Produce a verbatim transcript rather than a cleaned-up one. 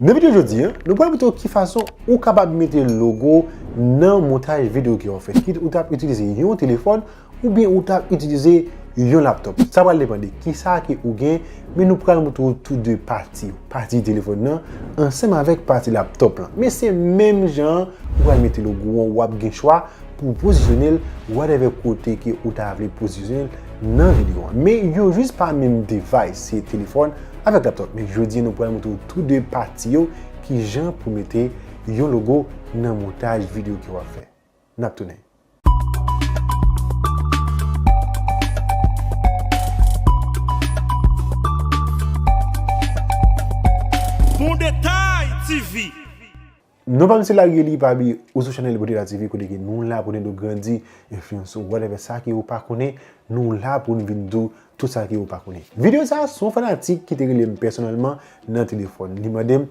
Nan videyo jodi a, nou pral montre w ki fason ou kapab mete logo nan montaj videyo ke w ap fè. Kit ou t ap itilize yon telefòn oubyen ou t ap itilize yon laptòp. Sa pral depann de kisa ke ou gen, men nou pral montre w tou de pati yo. Pati telefòn nan ansanm avèk pati laptòp lan. Men se menm jan an, ou pral mete logo an, w ap gen chwa pou w pozisyone l whatever kote ke ou ta vle pozisyone l nan videyo an. Men yo jis pa menm device, se telefòn avèk laptòp. Men jodi a nou pral montre w tou de pati yo, ki jan pou mete yon logo nan montaj videyo ke w ap fè. N ap tounen. Bon Detay T V. Non pa m se Larry Eli, pa bliye ou sou chanèl Bon Detay T V, kote ke nou la pou n ede w grandi, enfliyans ou, whatever sa ke ou pa konnen, nou la pou n vin di w tout sa ke ou pa konnen. Videyo sa a, se yon fanatik ki te rele m pèsonèlman nan telefòn. Li mande m